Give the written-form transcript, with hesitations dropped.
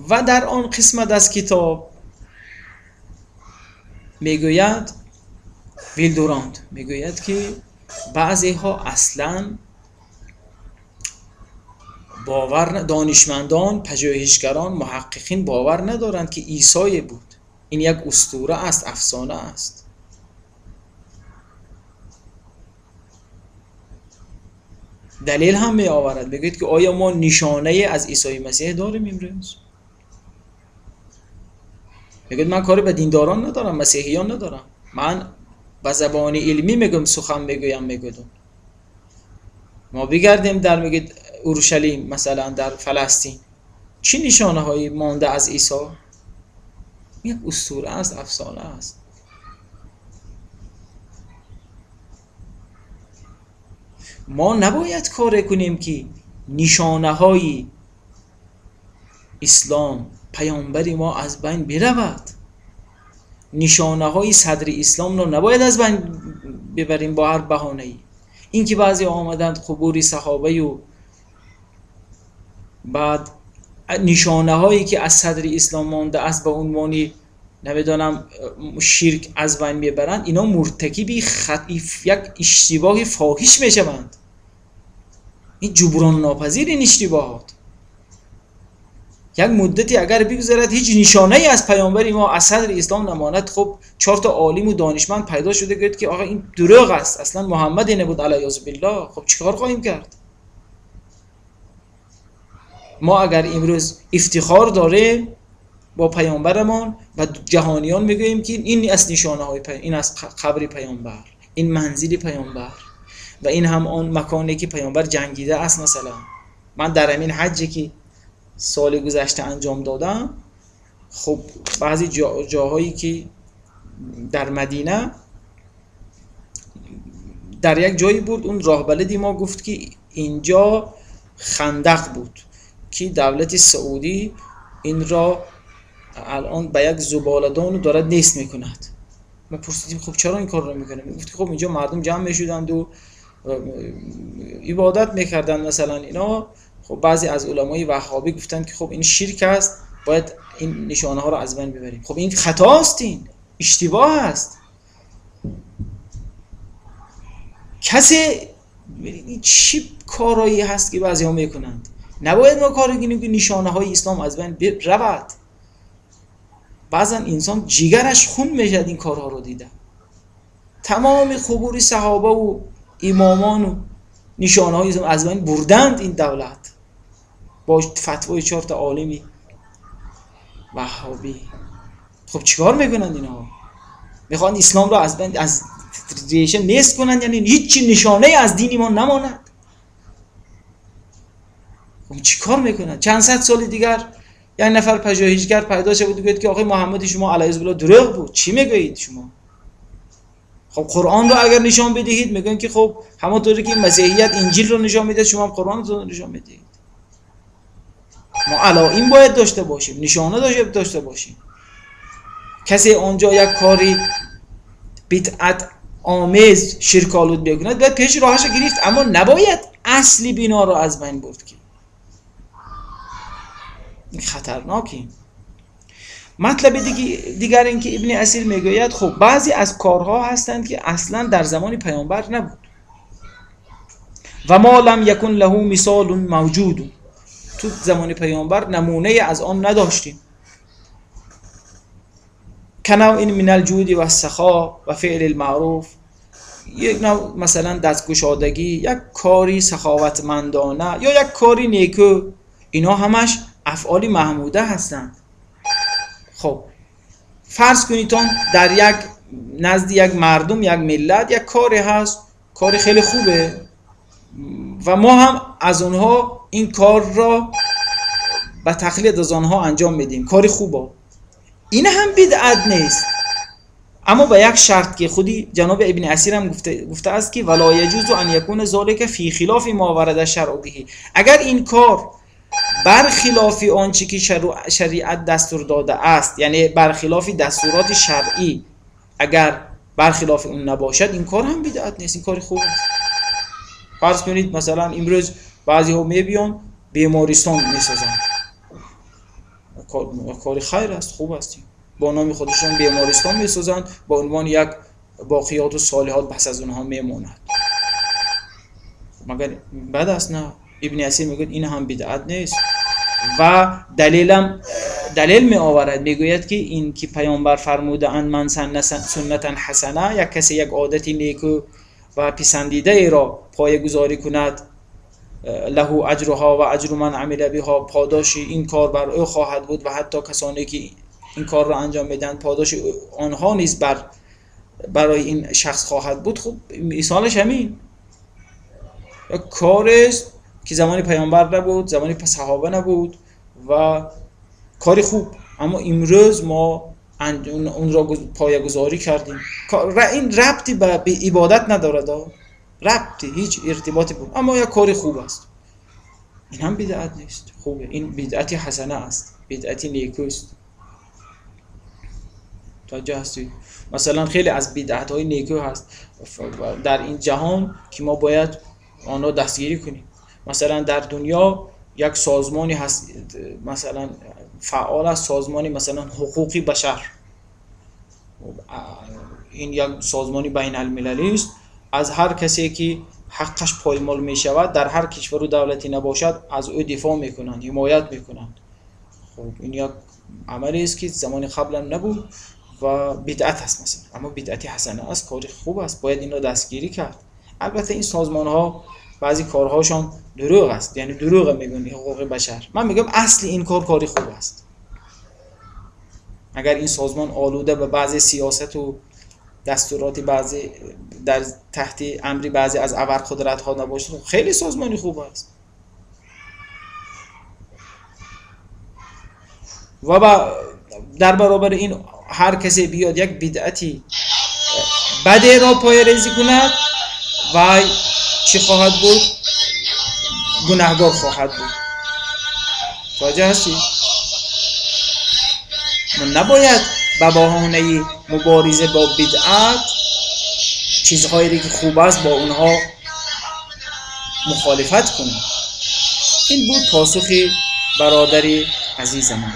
و در آن قسمت از کتاب میگوید ویل دورانت میگوید که بعضی ها اصلا باور، دانشمندان، پژوهشگران، محققین باور ندارند که عیسی بود. این یک اسطوره است، افسانه است. دلیل هم می آورد، میگوید که آیا ما نشانه از عیسی مسیح داریم امروز؟ میگوید من کاری به دینداران ندارم، مسیحیان ندارم، من به زبان علمی میگم، سخن میگویم. میگویم ما بگردیم در میگید اورشلیم مثلا در فلسطین چی نشانه هایی مانده از عیسی؟ یک اسطوره است، افسانه است. ما نباید کار کنیم که نشانه های اسلام، پیامبری ما از بین برود. نشانه های صدر اسلام را نباید از بین ببریم با هر بهانه ای. این که بعضی آمدند قبور صحابه و بعد نشانه هایی که از صدر اسلام مانده است به عنوان نمیدانم شرک از بین میبرند، اینا مرتکب یک اشتباه فاحش میشوند. این جبران ناپذیر این اشتباهات. یک مدتی اگر بگذرد هیچ نشانه ای از پیامبر ما از صدر اسلام نماند، خب 4 تا عالم و دانشمند پیدا شده گفت که آقا این دروغ است، اصلا محمد نبود علیه بالله. خب چیکار خواهیم کرد؟ ما اگر امروز افتخار داریم با پیامبرمان و جهانیان میگوییم که این از نشانه های این از قبر پیامبر، این منزل پیامبر و این هم آن مکانی که پیامبر جنگیده است. مثلا من در همین حجی که سال گذشته انجام دادم، خب بعضی جاهایی که در مدینه در یک جایی بود، اون راهبلدی ما گفت که اینجا خندق بود که دولت سعودی این را الان به یک زباله‌دان دارد نیست میکند. ما پرسیدیم خب چرا این کار رو میکنه؟ میگفت خب اینجا مردم جمع میشدند و عبادت میکردند مثلا اینا. خب بعضی از علمای وهابی گفتند که خب این شرک است، باید این نشانه ها رو از بین ببریم. خب این خطاست، این اشتباه است. کسی چی کارایی هست که بعضی ها میکنند؟ نباید ما کاری کنیم که نشانه های اسلام از بین برود. بعضا انسان جیگرش خون میشد این کارها رو دیده. تمام قبور صحابه و امامان و نشانه های اسلام از بین بردند این دولت با فتوای 4 تا عالمی وهابی. خب چیکار میکنند اینها؟ میخوان اسلام رو از بین از ریشه نیست کنند، یعنی هیچ نشانه از دین ایمان نماند. خب چیکار میکنند؟ چند صد سال دیگر یک نفر پژوهشگر پیدا شد و گفت که آقای محمد شما علیه بالله دروغ بود، چی میگویید شما؟ خب قرآن رو اگر نشان بدهید میگن که خب همونطوری که مسیحیت انجیل رو نشان میده شما هم قرآن رو نشان میدهید. ما علائم باید داشته باشیم، نشانه داشته باشیم. کسی آنجا یک کاری بدعت آمیز شرک آلود بکند باید پیش راهش گرفت، اما نباید اصلی بنا رو از بین برد که این خطرناکی. مطلب دیگر این که ابن اسیر میگوید خب بعضی از کارها هستند که اصلا در زمان پیامبر نبود. و ما لم یکن له مثال موجود، تو زمان پیامبر نمونه از آن نداشتیم. کنوع من الجود و السخا و فعل المعروف، یک نوع مثلا دستگشادگی، یک کاری سخاوتمندانه یا یک کاری نیکو، اینا همش افعال محموده هستند. خب فرض کنید در یک نزد یک مردم، یک ملت، یک کاری هست، کاری خیلی خوبه و ما هم از آنها این کار را به تقلید از آنها انجام میدیم، کاری خوبه، این هم بدعت نیست، اما با یک شرط که خودی جناب ابن اسیر هم گفته است که ولا یجوز ان یکون ذلک فی خلاف ما ورد شرع به، اگر این کار برخلاف آنچه که شریعت دستور داده است، یعنی برخلاف دستورات شرعی، اگر برخلاف اون نباشد این کار هم بدعت نیست، این کار خوب است. فرض کنید مثلا امروز بعضی ها میبیان بیمارستان میسازند، کار خیر است، خوب است. با نام خودشون بیمارستان میسازند، با عنوان یک باقیات و صالحات پس از اونها میماند. مگر بد است؟ نه. ابن اثیر میگوید این هم بدعت نیست و دلیل می آورد، میگوید که این که پیامبر فرموده اند من سن سنتا حسنه، یک کسی یک عادت نیکو و پسندیده ای را پایه‌گذاری کند، له اجرها و اجر من عمل بها، پاداش این کار بر او خواهد بود و حتی کسانی که این کار را انجام میدن پاداش آنها نیز برای این شخص خواهد بود. خب مثالش همین یک کار است که زمان پیامبر نبود، زمان صحابه نبود و کاری خوب، اما امروز ما اون را پایه‌گذاری کردیم. این ربطی به عبادت ندارد، ربطی هیچ ارتباطی بود، اما یک کاری خوب است. این هم بدعت نیست، خوبه، این بدعت حسنه است، بدعت نیکوست. توجه هستید؟ مثلا خیلی از بدعت های نیکو هست در این جهان که ما باید آن را دستگیری کنیم. مثلا در دنیا یک سازمانی هست، مثلا فعال است، سازمانی مثلا حقوقی بشر، این یک سازمانی بین المللی است. از هر کسی که حقش پایمال می شود در هر کشور و دولتی نباشد از او دفاع میکنند، حمایت میکنند. خب این یک عملی است که زمان قبلا نبود و بدعت است مثلا، اما بدعت حسنه است، کار خوب است، باید این را دستگیری کرد. البته این سازمان ها بعضی کارهاشان دروغ است، یعنی دروغ میگن حقوق بشر. من میگم اصل این کار کاری خوب است. اگر این سازمان آلوده به بعضی سیاست و دستورات بعضی در تحت امری بعضی از ابرقدرت ها نباشه، خیلی سازمانی خوب است. و در برابر این هر کسی بیاد یک بدعتی بده را پای ریزی کند و چی خواهد بود؟ گناهگار خواهد بود. توجه هستی؟ ما نباید به بهانه مبارزه با بدعت چیزهایی که خوب است با اونها مخالفت کنیم. این بود پاسخ برادر عزیز من.